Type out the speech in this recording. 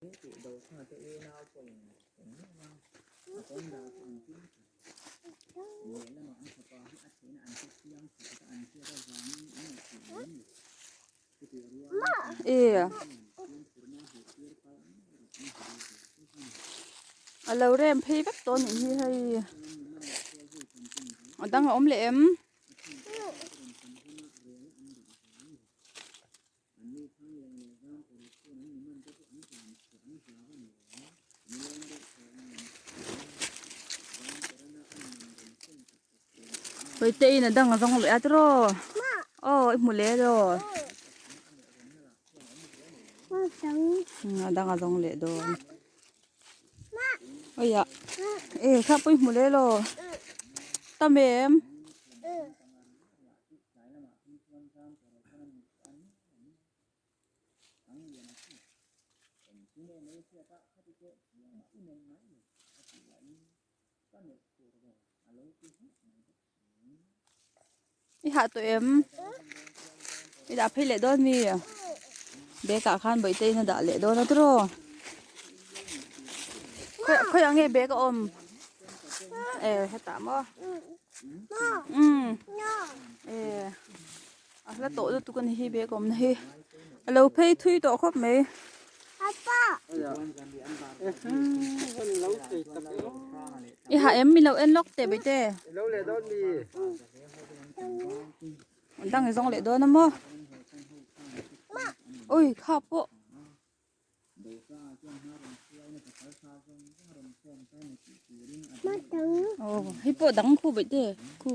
E a lo rem phei vek tawh anih hi hei a dang a awm leh em? Paite in a dang a zawng leh a tiraw aw i hmu leh elaw a dang a zawng leh dawn awiah e kha pawh i hmu leh elaw tam em. I hah tawh em? I dah phei leh dawn mi? Bag ah khan bawihte in a dah leh dawn a tiraw? Khawi ah nge bag a awm? E hetah maw? Umm e a hla tawh lutuk a ni hi bag awmna hi a lo phei thui tawh khawp mai. I hah em mi lo en lawk teh bawihte. Dang i zawng leh dawn a maw? Ui kha pawh. Aw hei pawh dang khu bawihte khu.